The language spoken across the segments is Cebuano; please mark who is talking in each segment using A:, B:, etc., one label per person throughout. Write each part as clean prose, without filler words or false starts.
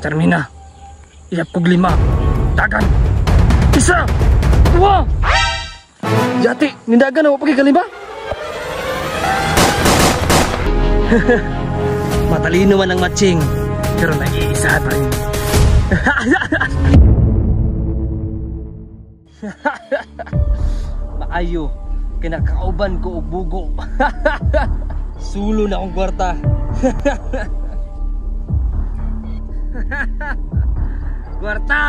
A: Termina. Iyap kog lima. Dagan. Isa. Duha. Yati, nindagan ako pagkikalima. Matalino man ang matching, pero nag-iisa pa rin. Maayo, kinakauban ko og bugo. Sulo na akong kwarta. Kwarta!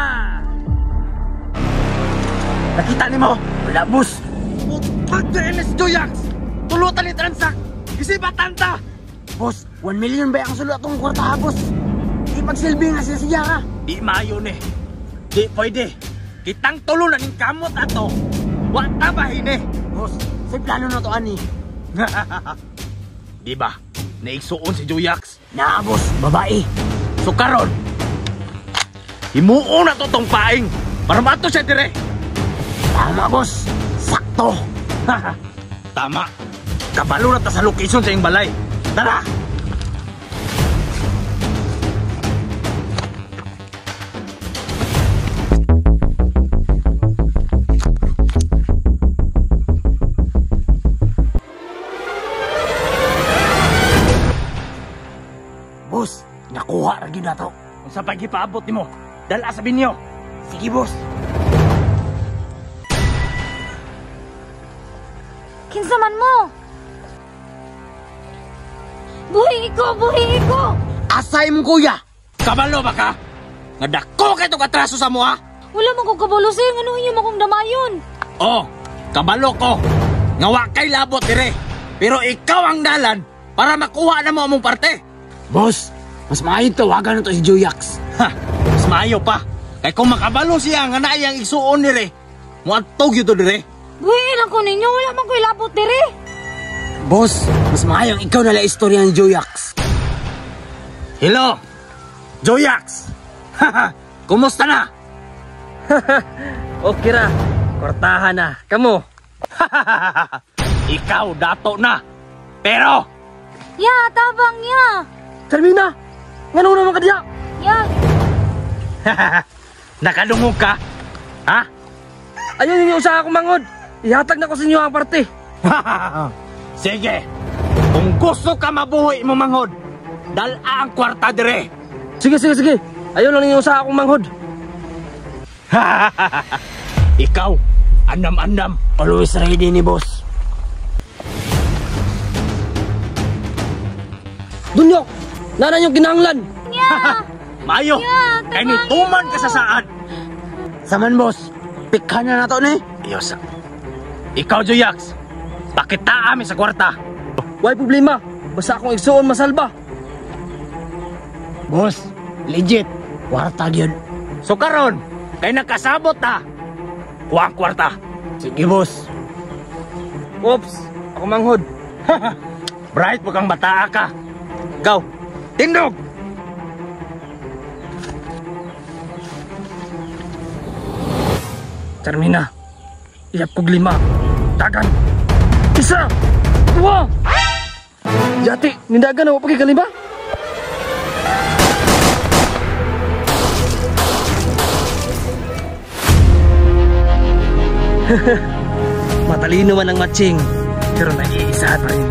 B: Nakita ni mo? Wala, boss. Putag na MS Joyax! Tulutan ni Transak! Isipatan ta! Boss, 1 million ba ang sulo atong kwarta, boss? Di pagsilbi nga siya siya ka. Di maayo ni. Di pwede. Kitang tulo na ning kamot ato. Wa ta ba hini? Boss, say plano na to ani. Di ba? Naigsuon si Joyax. Na, boss, babae. So karon, himuon na to tong paing para mato siya dire. Tama, boss. Sakto. Tama. Kabalo na ta sa location sa iyong balay. Tara! Boss, nakuha ra gyud nato. Unsa pa gipaabot nimo? Dala sa binyo. Sige, boss.
C: Kinsa man mo? Buhi ko, buhi ko.
B: Asay mong kuya. Kabalo ba ka? Nga dako kay tong atraso sa mo, ha?
C: Wala man kong kabalo sa'yo. Ngano inyo mo kong damayon?
B: Oh, kabalo ko. Nga wa kay labot dire. Pero ikaw ang dalan para makuha na mo among parte. Boss, mas maayo tawagan na to si Joyax. Ha, mas maayo pa. Kay kung makabalo siya nga naay ang igsuon dire, moadtog yun to dire.
C: Buhi lang ko ninyo, wala man ko'y labot dire.
B: Boss, mas maayong ikaw na lang istorya ni Joyax. Hello, Joyax. Kumusta na?
A: Okay ra, kwartahan na. Kamo?
B: Ikaw dato na. Pero
C: ya, tabang ya.
A: Termina, ngano naman ka diya?
C: Ya.
B: Nakadungog ka? Ha?
A: Ayun ninyo usaha akong mangod. Ihatag na ko sa inyo ang parte.
B: Sige. Kung gusto ka mabuhi mo manghod, dala ang kwarta dire.
A: Sige, sige, sige. Ayun lang ninyo usaha akong manghod.
B: Ikaw, andam-andam. Always ready ni boss.
A: Dunyok, nanan yung kinahanglan.
C: Yeah.
B: Maayo,
C: yeah,
B: kay ni tuman ka sa saad. Saman boss, pikhan na nato ni. Iyosa. Ikaw Joyax, pakita ami sa kwarta.
A: Way problema, basta akong igsuon masalba.
B: Boss, legit, kwarta gyud. So karon, kay nakasabot ta. Kuha ang kwarta. Sige boss.
A: Oops, ako manghod.
B: Bright mo kang bataa ka. Go, tindog!
A: Termina, iyap kog lima. Dagan. Isa. Duha. Yati, nindagan ako pagkikalima. Matalino man ang matching, pero nag-iisa pa rin.